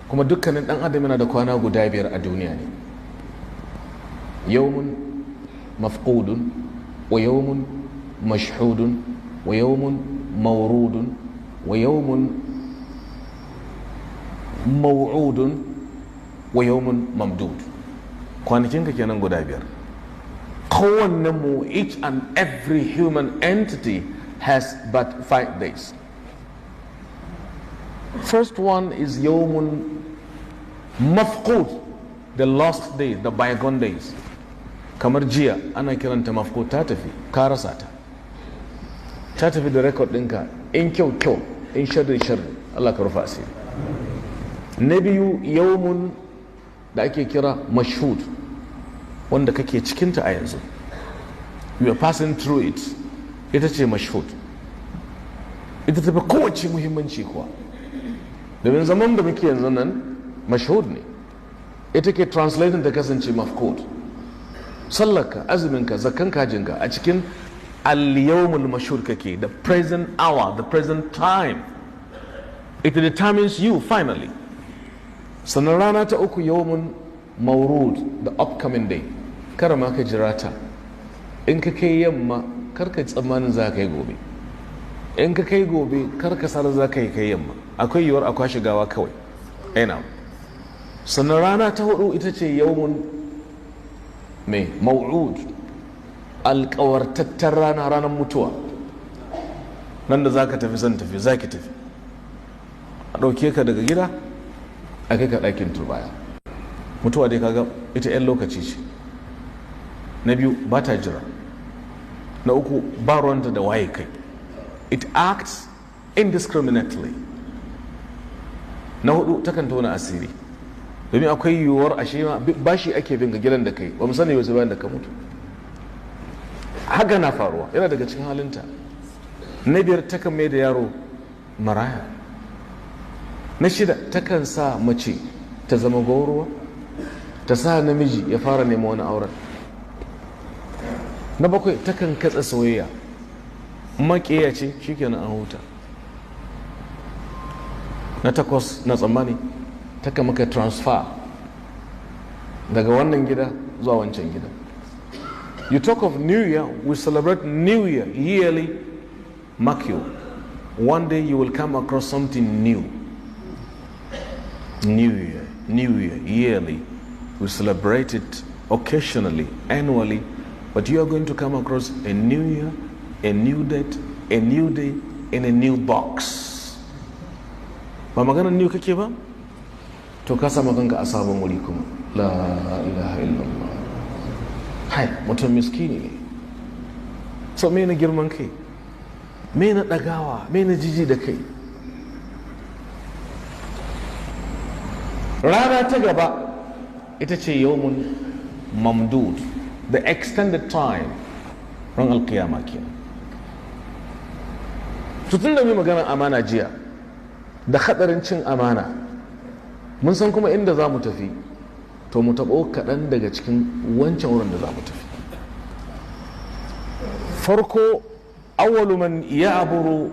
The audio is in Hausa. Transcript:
Kuma dukkanin dan adam yana da kwana guda 5 a duniya ne. Yawmun mafqudun, wa yawmun mashhudun, wa yawmun mawrudun, wa yawmun maw'udun, wa yawmun mamdud. Kwanakinka kenan guda 5. Kowanne mu, each and every human entity has but 5 days. First one is yawmun mafqud, the lost day, the bygone days. Kamar jiya ana kiranta mafqud, ta tafi, ka rasa ta, ta tafi da record ɗinka, in kyau kyau, in sharri sharri, Allah ka rufa asiri. Na biyu, yawmun da ake kira mashhud, wanda kake cikinta a yanzu, you are passing through it, ita ce mashhud. Ita tafi kowace muhimmanci kuwa, domin zaman da muke yanzu nan mashhud ne, ita ke translating ta kasance mafqud. Sallarka, azuminka, zakkan kajinka, a cikin al-yawmul mashhud kake, the present hour, the present time. It determines you finally. Sannan rana ta uku, yawmun mawrud, the upcoming day. Kar ma ka jira ta. In ka kai yamma, kar ka tsammanin za ka yi gobe. In ka kai gobe, kar ka sar za ka yi kai yamma. Akwai yiwuwar a kwashe gawa kawai ina. Sannan rana ta hudu ita ce yawmun mai mau'ud, alkawartattar rana, ranar mutuwa. Nan da za ka tafi, zan tafi, za ki tafi, a ɗauke ka daga gida a kai ka ɗakin turbaya. Mutuwa dai kaga ita 'yan lokaci ce. Na biyu, ba ta jira. Na uku, ba ruwanta da waye kai, it acts indiscriminately. Na hudu, takan tona asiri, domin akwai yiwuwar ashe ma bashi ake bin ga gidan da kai, ba mu sani wasu bayan da ka mutu. Haka na faruwa, yana daga cikin halinta. Na biyar, takan mai da yaro maraya. Na shida, takan sa mace ta zama gauruwa, ta sa namiji ya fara nema wani auren. Na bakwai, takan katse soyayya, maƙiya ce, shikenan an huta. Na takwas, na tsammani, takan maka transfer daga wannan gida zuwa wancan gida. You talk of New Year, we celebrate New Year yearly. Mark you, one day you will come across something new. New Year, New Year, yearly. We celebrate it occasionally, annually, but you are going to come across a new year, a new date, a new day, in a new box. Ba maganar new kake ba? To ka samu kanka a sabon wuri kuma. La ilaha illallah. Hai, mutum miskini ne. So me na girman kai? Me na ɗagawa? Me na jiji da kai? Rana ta gaba ita ce yawmun mamdud, the extended time, ran alkiyama kenan. Tun da mai maganar amana jiya da hadarin cin amana, mun san kuma inda za mu tafi, to mu taɓo kaɗan daga cikin wancan wurin da za mu tafi. Farko, awwalu man ya'buru